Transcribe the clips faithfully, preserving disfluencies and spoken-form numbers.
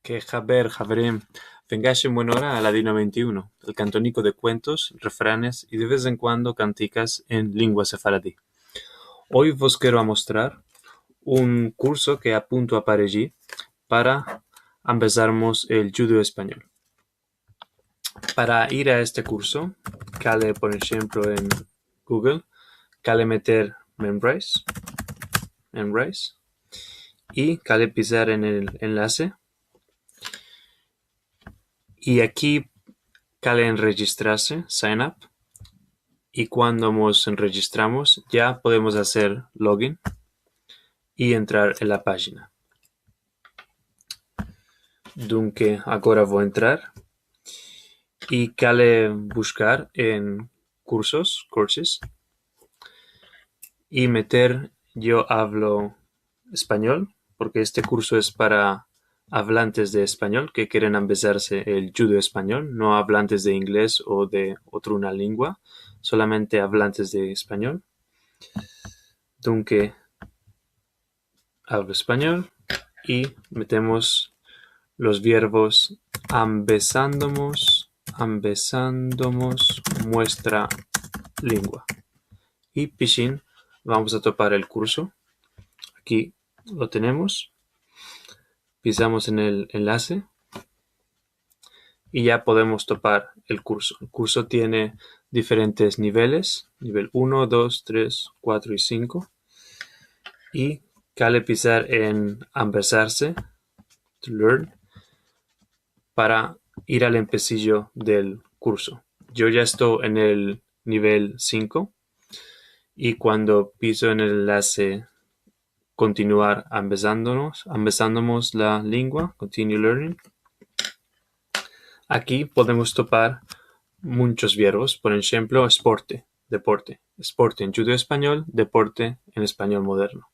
Ke haber, haverim. Vengash en buena ora a Ladino vente i uno, el kantoniko de kuentos, refranes i de vez en kuando kantikas en lingua sefaradi. Oy vos kero amostrar un kurso ke apunto a pareji para ambezarmos el djudeo-espanyol. Para ir a este kurso, kale, por enshemplo, en Google, kale meter Memrise, Memrise, i kale pisar en el enlase. I aki kale enrejistrarse, sign up. I kuando mos enrejistramos, ya podemos azer login i entrar en la pajina. Dunke, agora vo a entrar i kale bushkar en kursos, courses, i meter "Yo avlo espanyol", porke este kurso es para avlantes de espanyol ke keren ambezarse el djudeo-espanyol, no avlantes de ingles o de otruna lingua, solamente avlantes de espanyol. Dunke, "Avlo espanyol", i metemos los vierbos "ambezandomos, ambezandomos muestra lingua". I pishin, vamos a topar el kurso. Aki lo tenemos. Pisamos en el enlase i ya podemos topar el kurso. El kurso tiene diferentes niveles, nivel uno, dos, tres, kuatro i sinko. I kale pisar en ambezarse, to learn, para ir al empesijo del kurso. Yo ya esto en el nivel sinko i kuando piso en el enlase "Kontinuar ambezandomos, ambezandomos la lingua", continue learning, aki podemos topar munchos vierbos, por enshemplo, esporte, deporte, esporte en djudeo-espanyol, deporte en espanyol moderno.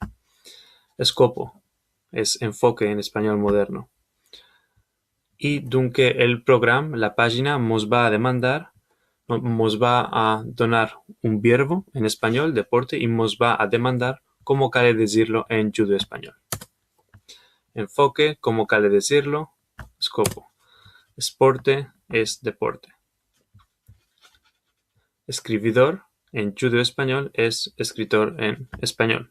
Eskopo es enfoke en espanyol moderno. I dunke el program, la pajina, mos va a demandar, mo-, mos va a donar un vierbo en espanyol, deporte, i mos va a demandar komo kale dizirlo en djudeo-espanyol. Enfoke, komo kale dizirlo, eskopo. Esporte es deporte. Eskrividor en djudeo-espanyol es eskritor en espanyol.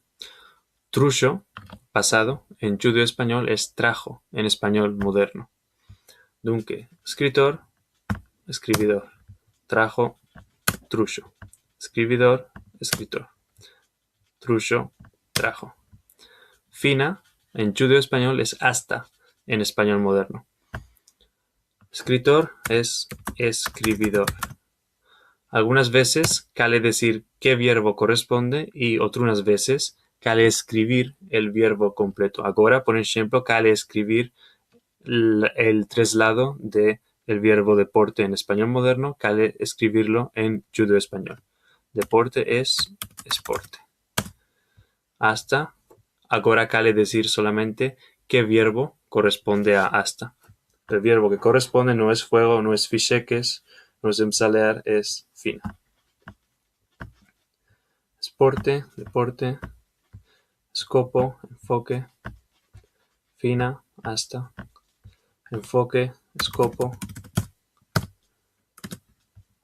Trusho, pasado, en djudeo-espanyol es traho en espanyol moderno. Dunke, eskritor, eskrividor. Traho, trusho. Eskrividor, eskritor. Trusho, traho. Fina, en djudeo-espanyol es asta en espanyol moderno. Eskritor es eskrividor. Algunas vezes kale dizir ke vierbo korresponde i otrunas vezes kale eskrivir el vierbo kompleto. Agora, por enshemplo, kale eskrivir l-, el treslado de el vierbo deporte en espanyol moderno, kale eskrivirlo en djudeo-espanyol. Deporte es esporte. Asta. Agora kale dizir solamente ke vierbo korresponde a asta. El vierbo ke korresponde no es fuego, no es fishekes, no es emsalear, es fina. Esporte, deporte. Eskopo, enfoke. Fina, asta. Enfoke, eskopo.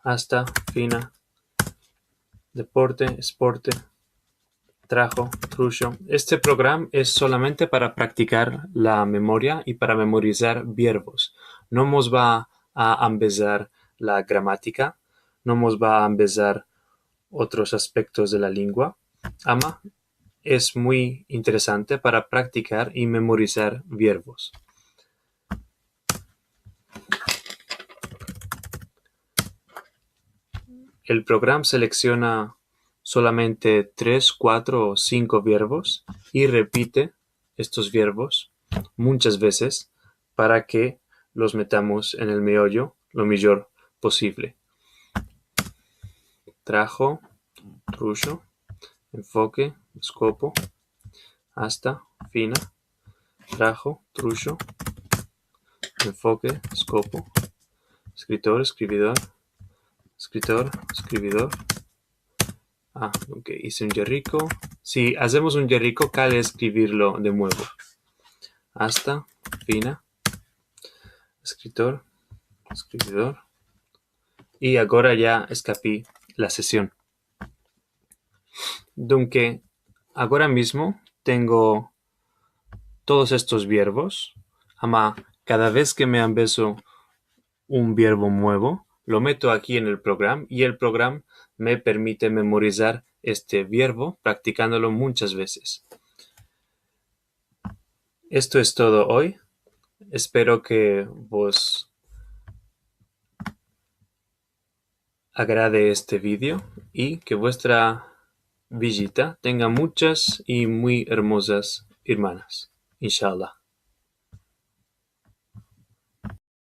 Asta, fina. Deporte, esporte. Traho, trusho. Este program es solamente para praktikar la memoria i para memorizar vierbos. No mos va a ambezar la gramatika, no mos va a ambezar otros aspektos de la lingua. Ama es muy interesante para praktikar i memorizar vierbos. El program seleksiona solamente tres, kuatro o sinko vierbos i repite estos vierbos munchas vezes para ke los metamos en el meoyo lo mijor posivle. Traho, trusho, enfoke, eskopo, asta, fina, traho, trusho, enfoke, eskopo, eskritor, eskrividor, eskritor, eskrividor, Ah, ok, ize un yeriko. Si azemos un yeriko, kale eskrivirlo de muevo. Asta, fina, eskritor, eskrividor. I agora ya eskapi la sesion. Dunke, agora mizmo tengo todos estos vierbos, ama kada vez ke me ambezo un vierbo muevo, lo meto aki en el program i el program me permite memorizar este vierbo praktikandolo munchas vezes. Esto es todo oy. Espero ke vos agrade este video i ke vuestra vijita tenga munchas i muy ermozas ermanas. Inshallah.